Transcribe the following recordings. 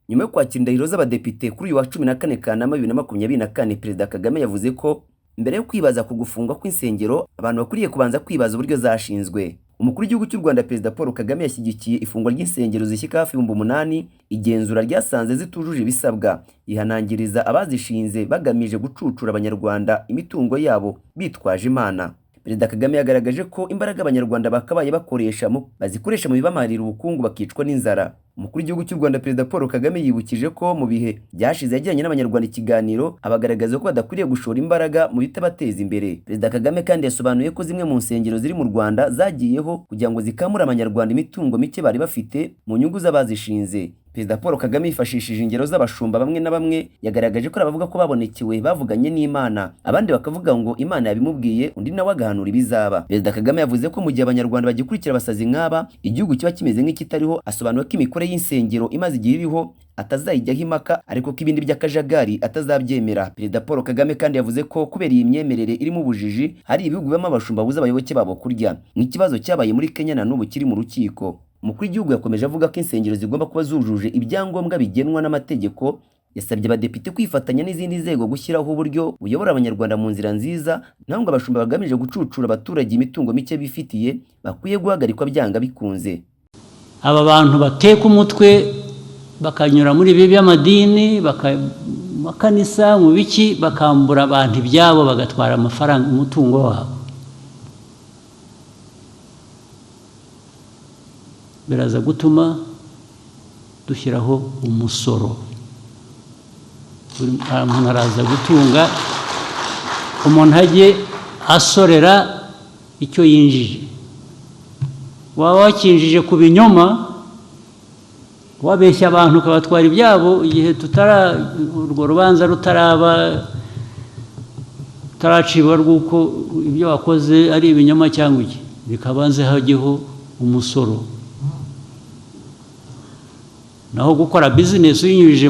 Nyuma yo kwakira indahiro z'abadepite kuri uyu wa 14 Kanama 2024, Perezida Kagame yavuze ko mbere yo kwibaza ku gufungwa kw'insengero, abantu bakwiriye kubanza kwibaza uburyo zashinzwe. Umukuru w'igihugu cy'u Rwanda Perezida Paul Kagame yashyigikiye ifungwa ry'insengero zishyika hafi 8000, igenzura ryasanze zitujuje ibisabwa, yihanangiriza abazishinze bagamije gucucura Abanyarwanda imitungo yabo bitwaje Imana. Perezida Kagame yagaragaje ko imbaraga Abanyarwanda bakabaye bakoresha bazikoresha mu bibamarira ubukungu bakicwa n'inzara. Umukuru w'igihugu cy'u Rwanda Perezida Paul Kagame yibukije ko mu bihe byashize yagiranye n'Abanyarwanda ikiganiro, abagaragaza ko badakwiriye gushora imbaraga mu bitabateza imbere. Perezida Kagame kandi yasobanuye ko zimwe mu nsengero ziri mu Rwanda zagiyeho kugira ngo zikamure Abanyarwanda imitungo mike bari bafite mu nyungu z'abazishinze. Perezida Paul Kagame yifashishije ingero z'abashumba bamwe na bamwe, yagaragaje ko abavuga ko babonekewe bavuganye n'Imana, abandi bakavuga ngo Imana yabimubwiye, undi nawe agahanura ibizaba. Perezida Kagame yavuze ko mu gihe Abanyarwanda bagikurikira abasazi nk'aba, igihugu kiba kimeze nk'ikitariho. Asobanura ko imikorere y'insengero imaze igihe iriho atazayijyaho impaka, ariko ko ibindi by'akajagari atazabyemera. Perezida Paul Kagame kandi yavuze ko kubera iyi myemerere irimo ubujiji, hari ibihugu bibamo abashumba babuza abayoboke babo kurya, nk'ikibazo cyabaye muri Kenya na n'ubu kiri mu rukiko. Umukuru w'igihugu yakomeje avuga ko insengero zigomba kuba zujuje ibyangombwa bigenwa n'amategeko. Yasabye abadepite kwifatanya n'izindi nzego gushyiraho uburyo buyobora Abanyarwanda mu nzira nziza, naho ngo abashumba bagamije gucucura abaturage imitungo mike bifitiye bakwiye guhagarikwa byanga bikunze. Aba bantu bateka umutwe bakanyura muri ibi by'amadini, makanisa, mu biki, bakambura abantu ibyabo, bagatwara amafaranga, umutungo wabo, biraza gutuma dushyiraho umusoro. Buri muntu araza gutunga, umuntu ajye asorera icyo yinjije. Waba wakinjije ku binyoma, wabeshya abantu ukabatwara ibyabo, igihe tutara urwo rubanza rutaraba, rutaracibwa rw'uko ibyo wakoze ari ibinyoma cyangwa iki, bikabanze hajyeho umusoro. Naho gukora bizinesi uyinyujije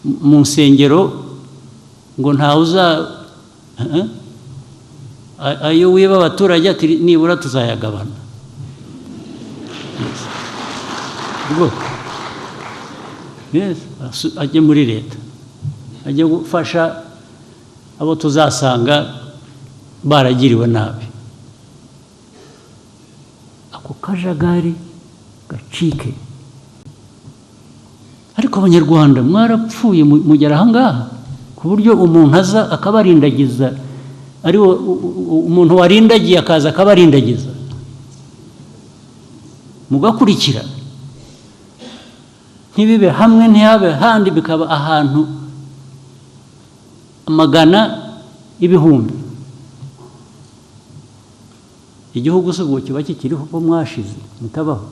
mu nsengero ngo ntawe uza ayo wiba abaturage ati nibura tuzayagabana. Ajye muri leta, ajye gufasha abo tuzasanga baragiriwe nabi. Ako kajagari gacike. Ariko Abanyarwanda mwarapfuye mugera aha ngaha ku buryo umuntu aza akabarindagiza, ari umuntu warindagiye akaza akabarindagiza mugakurikira, ntibibe hamwe ntihabe handi, bikaba ahantu amagana ibihumbi. Igihugu se ubwo kiba kikiriho ko mwashize mutabaho?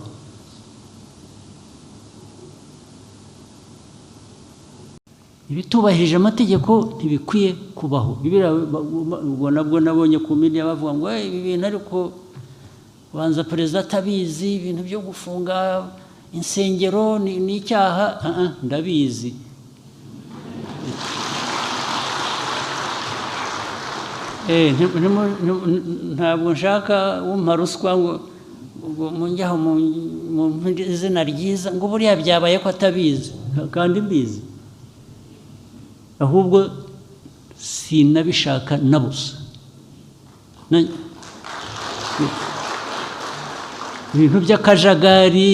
Ibitubahirije amategeko ntibikwiye kubaho. Ubwo nabwo nabonye ku media bavuga ngo ibi bintu ariko banza perezida atabizi, ibintu byo gufunga insengero ni icyaha. Ndabizi. Ntabwo nshaka umpa ruswa ngo munjyaho mu izina ryiza ngo buriya byabaye ko atabizi, kandi mbizi. Ahubwo sinabishaka na busa. Ibintu by'akajagari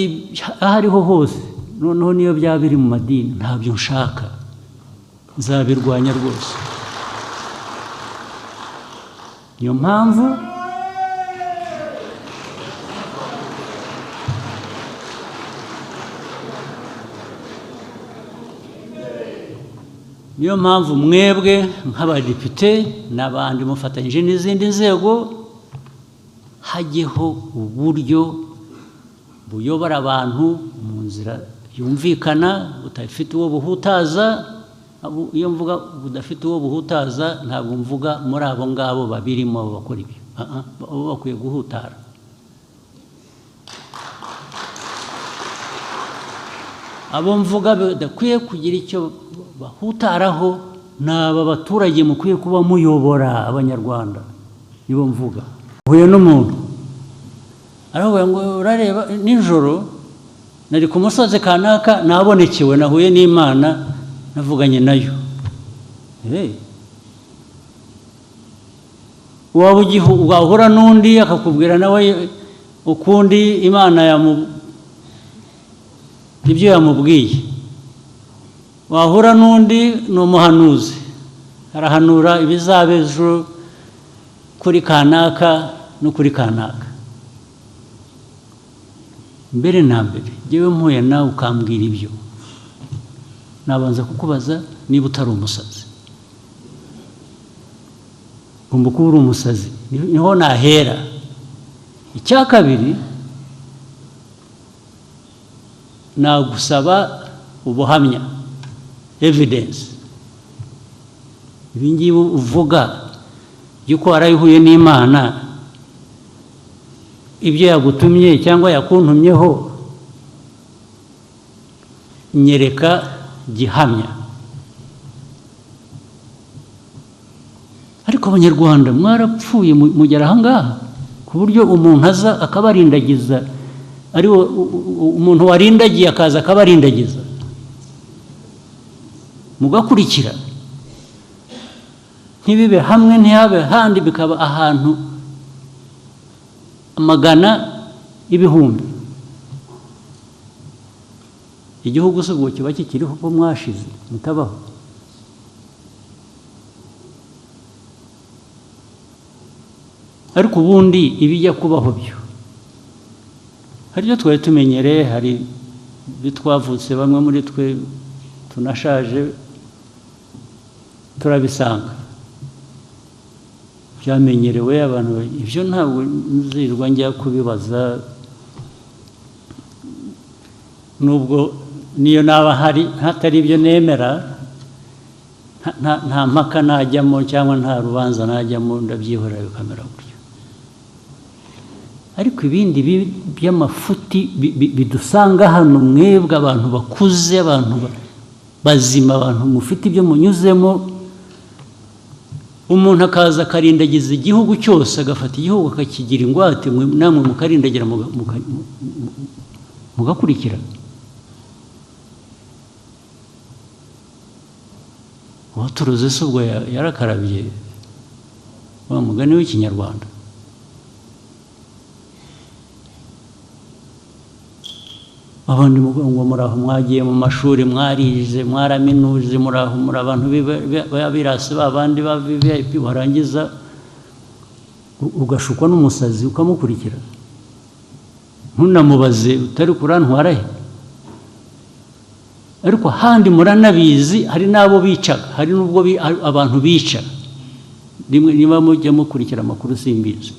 aho ariho hose, noneho niyo byaba biri mu madini, ntabyo nshaka, nzabirwanya rwose. Niyo mpamvu mwebwe nk'abadepite n'abandi mufatanyije n'izindi nzego, hajyeho uburyo buyobora abantu mu nzira yumvikana, budafite uwo buhutaza. Iyo mvuga budafite uwo buhutaza, ntabwo mvuga muri abo ngabo babirimo bakora ibyo, abo bakwiye guhutara. Abo mvuga badakwiye kugira icyo bahutaraho ni aba baturage mukwiye kuba muyobora Abanyarwanda, nibo mvuga. Huye n'umuntu aravuga ngo urareba nijoro Nari ku musozi kanaka, nabonekewe, nahuye n'Imana, navuganye nayo. Waba wahura n'undi akakubwira nawe ukundi Imana ibyo yamubwiye. Wahura n'undi ni umuhanuzi, arahanura ibizaba ejo kuri kanaka no kuri kanaka. Mbere na mbere njyewe mpuye nawe ukambwira ibyo, nabanza kukubaza niba utari umusazi. Ugomba kuba uri umusazi, niho nahera. Icya kabiri, nagusaba ubuhamya, evidence. Ibi ngibi uvuga yuko warayihuye n'Imana, ibyo yagutumye cyangwa yakuntumyeho, nyereka gihamya. Ariko Abanyarwanda mwarapfuye mugera aha ngaha ku buryo umuntu aza akabarindagiza, ari umuntu warindagiye akaza akabarindagiza mugakurikira, ntibibe hamwe ntihabe handi, bikaba ahantu amagana ibihumbi. Igihugu se ubwo kiba kikiriho ko mwashize mutabaho? Ariko ubundi ibijya kubaho byo hari ibyo twari tumenyereye, hari ibyo twavutse, bamwe muri twe tunashaje turabisanga byamenyerewe abantu. Ibyo ntabwo nzirwa njya kubibaza, nubwo niyo naba hari hatari ibyo nemera, nta mpaka najyamo cyangwa nta rubanza najyamo, ndabyihorera bikamera gutyo. Ariko ibindi by'amafuti bidusanga hano, mwebwe abantu bakuze, abantu bazima, abantu mufite ibyo munyuzemo, umuntu akaza akarindagiza igihugu cyose, agafata igihugu akakigira ingwate, namwe mukarindagira mugakurikira. Uwaturuze se ubwo yarakarabiye wa mugani w'Ikinyarwanda? Abandi ngo muraho mwagiye mu mashuri, mwarize, mwaraminuje, muraho muri abantu b'abirasi babandi ba VIP, warangiza ugashukwa n'umusazi ukamukurikira, ntunamubaze utari kurantwara he. Ariko handi muranabizi, hari n'abo bicaga, hari n'ubwo abantu bica rimwe, niba mujya mukurikira amakuru simbizi,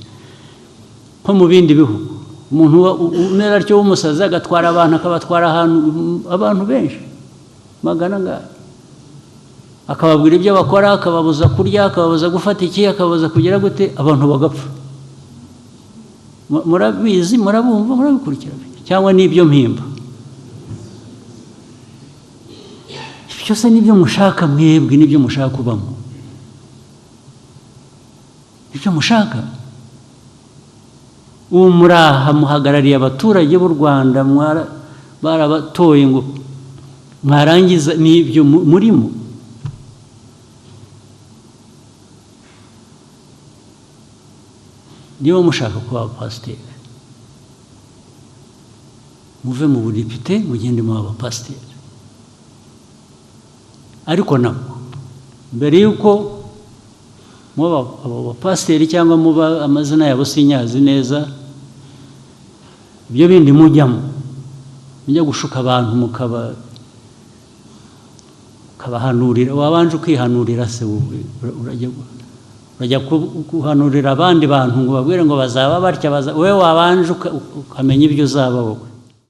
nko mu bindi bihugu umuntu umera atyo w'umusazi agatwara abantu, akabatwara ahantu abantu benshi magana angahe, akababwira ibyo bakora, akababuza kurya, akababuza gufata iki, akababuza kugira gute, abantu bagapfa. Murabizi, murabumva, murabikurikira, cyangwa n'ibyo mpimba byose nibyo mushaka mwebwe, nibyo mushaka kubamo, nibyo mushaka. Ubu muraha muhagarariye abaturage b'u Rwanda, barabatoye ngo mwarangiza n'ibyo murimo. Niba mushaka kuba abapasiteri, muve mu budepite mugende mu abapasiteri. Ariko nabwo mbere yuko muba abo bapasiteri cyangwa muba amazina yabo sinyazi neza, ibyo bindi mujyamo mujya gushuka abantu mukabahanurira, wabanje ukihanurira se wowe, urajya guhanurira abandi bantu ngo babwire ngo bazaba batya, wowe wabanje ukamenya ibyo uzaba wowe.